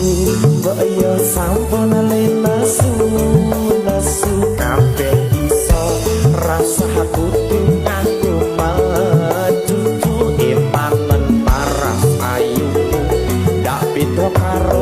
Mbok yo sampun le nesu nesu, kabeh iso, rasah kudu nganggo mecucu. Emanen paras ayumu ndak beda karo